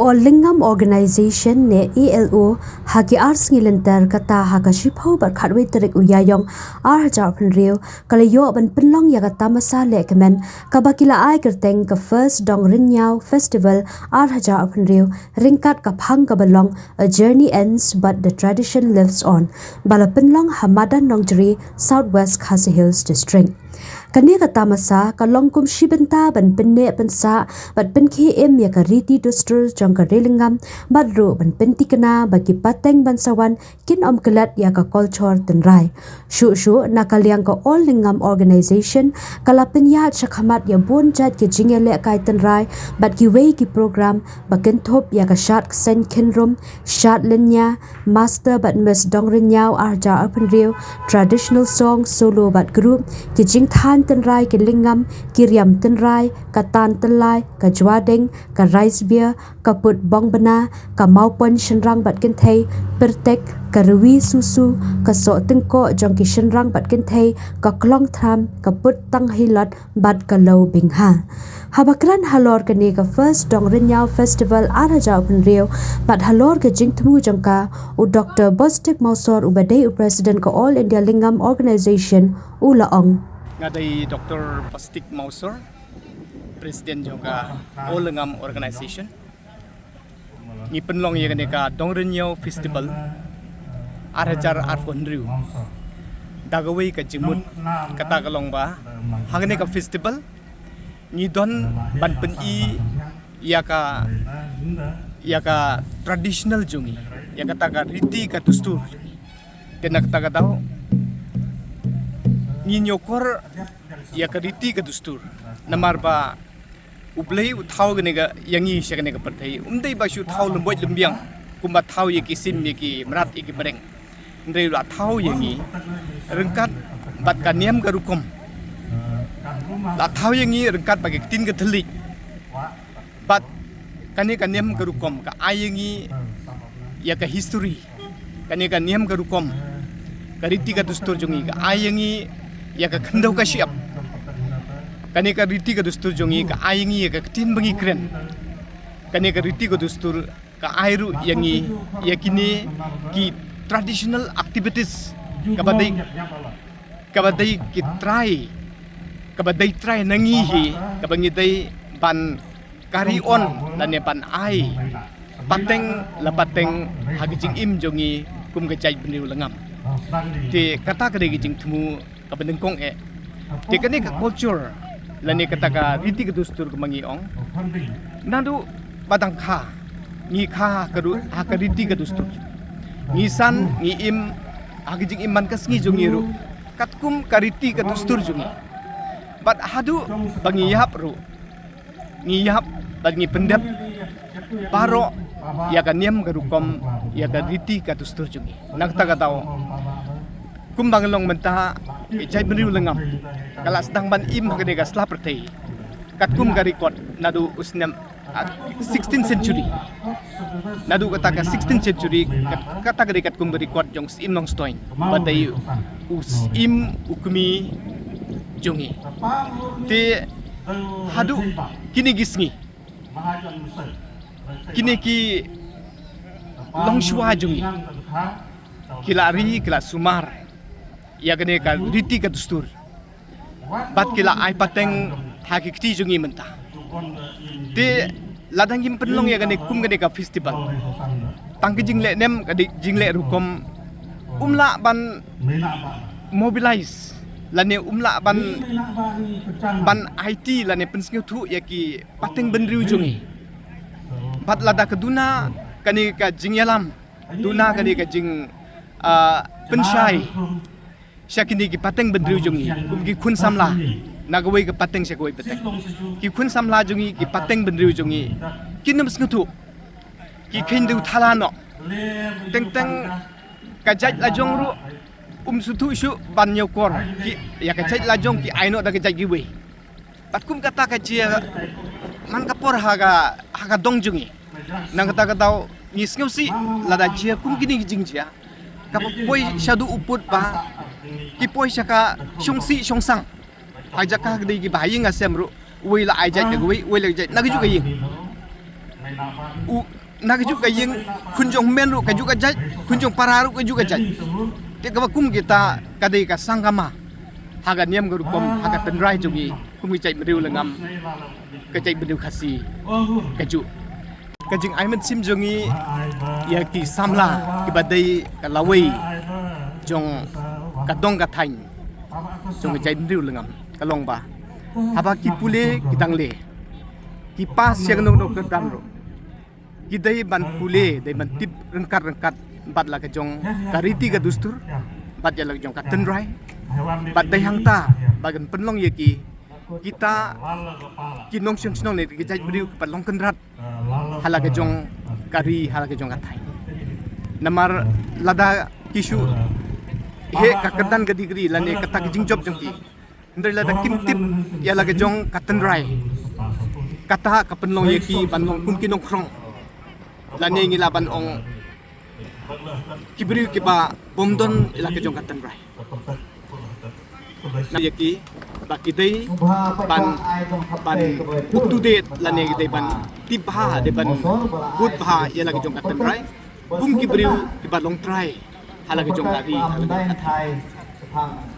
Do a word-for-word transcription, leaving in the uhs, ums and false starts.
All Lingam Organization ne A L O ha ki ar sngi lynter kata ha ka shiphew bad khatwei tarik u Ïaïong ar hajar arphew hynriew ka la ïoh ban pynlong ïa ka tamasa lehkmen kaba ki la ai kyrteng ka First Dong Rynñiaw Festival ar hajar arphew hynriew ryngkat ka phang kaba long A Journey Ends but the Tradition Lives On ba la pynlong ha Madan Nongjri, South West Khasi Hills District. Kane ka tamasa ka long kum shi bynta ban pynneh pynsah bad pynkhie im ïa ka riti dustur jong ka Ri Lingam bad ruh ban pyntikna ba ki pateng ban sa wan kin ym klet ïa ka culture tynrai. Shuh shuh na ka liang ka All Lingam Organization ka la pynïaid shakhmat ïa bun jait ki jingïalehkai tynrai bad kiwei ki program ba kynthup ïa ka shad kseiñ khynrum, shad lynñia, Master bad Miss Dong Rynñiaw ar hajar arphew hynriew, traditional song, solo bad group, ki jingthain tynrai ki lingam, ki riam tynrai, ka tan tyllai, ka jwadeng, ka rice beer, ka put bong bna, ka mawpon shynrang bad kynthei, pyrtek, ka rwi susu, ka soh tyngkoh jong ki shynrang bad kynthei, ka klong thram, ka put tang hilot, bad ka leu bingha. Haba kren halor kane ka First Dong Rynñiaw Festival ar hajar arphew hynriew bad halor ka jingthmu jong ka, u Doktor Bostik Mawsor uba dei u President ka All India Lingam Organization u la ong. Nga dei Doktor Bostik Mawsor, President jong ka All Lingam Organization. Ngi pynlong ïa kane ka Dong Rynñiaw Festival ar hajar arphew hynriew da kawei ka jingmut, kata ka long ba ha kane ka festival ngi don ban pyni ïa ka, ïa ka traditional jong ngi, ïa kata ka riti ka dustur. Te na kata ka daw ngi ñiewkor ïa ka riti ka dustur, namar ba U Blei u thaw kane ka ïa ngi sha kane ka pyrthei, um dei ba shu thaw lymboit lymbiang kumba thaw ïa ki sim, ïa ki mrad, ïa ki mreng. Hynrei u la thaw ïa ngi ryngkat bad ka niam ka rukom. La thaw ïa ngi ryngkat bad ka ktien ka thylliej. Bad kane ka niam ka rukom ka ai ïa ngi ïa ka history. Kane ka niam ka rukom, ka riti ka dustur jong ngi ka ai ïa ngi ïa ka khyndew ka shyiap. Kane ka riti ka dustur jong ngi ka ai ïa ngi ïa ka ktien ba ngi kren. Kane ka riti ka dustur ka ai ruh ïa ngi ïa kine ki traditional activities kaba dei, kaba dei ki trai, kaba dei trai na ngi hi, kaba ngi dei ban carry on lane ban ai pateng la pateng ha ka jingim jong ngi kum ka jaitbynriew Lingam. Te kata ka dei ka jingthmu kaba nyngkong eh. Te kane ka culture lane kata ka riti ka dustur kaba ngi ong, naduh ba dang kha ngi kha ha ka ru-, ha ka riti ka dustur. Ngi san, ngi im ha ka jingim man ka sngi jong ngi ruh katkum ka riti ka dustur jong ngi. Bad haduh ba ngi ïap ruh, ngi ïap bad ngi pyndep baroh ïa ka niam ka rukom, ïa ka riti ka dustur jong ngi. Na kata ka daw, kumba nga long mynta, ka jaitbynriew Lingam ka la sdang ban im ha kane ka sla pyrthei katkum ka record naduh u snem, ah, sixteenth century. Naduh kata ka sixteenth century, kat-, kata ka dei katkum ka record jong u Syiem Nongstoiñ ba dei u Syiem u kmie jong ngi. Te haduh kine ki sngi, kine ki longshuwa jong ngi ki la ri, ki la sumar ïa kane ka riti ka dustur. Bad ki la ai pateng ha ki kti jong ngi mynta. Te lada ngim pynlong ïa kane kum kane ka festival, tang ka jingleh nem, ka di-, jingleh rukom, um lah ban mobilize lane um lah ban, ban aiti lane pynsngewthuh ïa ki pateng bynriew jong ngi. Bad lada ka duna kane ka jingïalam, duna kane ka jing, ah, pynshai sha kine ki pateng bynriew jong ngi, kum ki khun samla na kawei ka pateng sha kawei pateng. Ki khun samla jong ngi, ki pateng bynriew jong ngi, kin ym sngewthuh, ki kheiñ dewthala noh. Teng teng ka jait lajong ruh um sngewthuh shuh ban ñiewkor, ki, ïa ka jait lajong ki ai noh da ka jait kiwei. Bad kum kata ka jia man ka por ha ka, ha ka dong jong ngi. Na kata ka daw ngi sngewsih lada jia kum kine ki jingjia, kaba poi shaduh u pud ba ki poi sha ka shongsih shongsang. Ha jaka ka dei kiba ha ïing ha sem ruh, uwei la ai jait na kawei, uwei la jait na kajuh ka ïing. U, Na kajuh ka ïing, khun jong hynmen ruh kajuh ka jait, khun jong para ruh kajuh ka jait. Te kaba kum kita ka dei ka sangkama ha ka niam ka rukom, ha ka tynrai jong ngi kum ki jaitbynriew lyngngam, ka jaitbynriew Khasi kajuh. Ka jingai mynsiem jong ngi ïa ki samla kiba dei ka lawei jong ka dong ka thaiñ jong ka jaitbynriew lyngngam ka long ba haba ki pule ki dang leh, ki pass ïa kano kano ka kyrdan ruh, ki dei ban pule, dei ban tip ryngkat ryngkat bad la ka jong ka riti ka dustur, bad ïa la ka jong ka tynrai, bad dei hangta ba kan pynlong ïa ki, kita ki nongshong shnong ne ki jaitbynriew kiba long kynrad ha la ka jong ka ri, ha la ka jong ka thaiñ. Namar lada ki shu heh ka kyrdan ka degree lane kata ka jingjop jong ki, hynrei lada kim tip ïa la ka jong ka tynrai, kata ka pynlong ïa ki ban long kum ki nongkhrong, lane ngi lah ban ong ki briew kiba bym don ïa la ka jong ka tynrai. Na ïa ki ba ki dei ban, ban up to date lane ki dei ban tip bha, dei ban bud bha ïa la ka jong ka tynrai kum ki briew kiba long trai ha la ka jong ka ri, ha la ka jong ka thaiñ.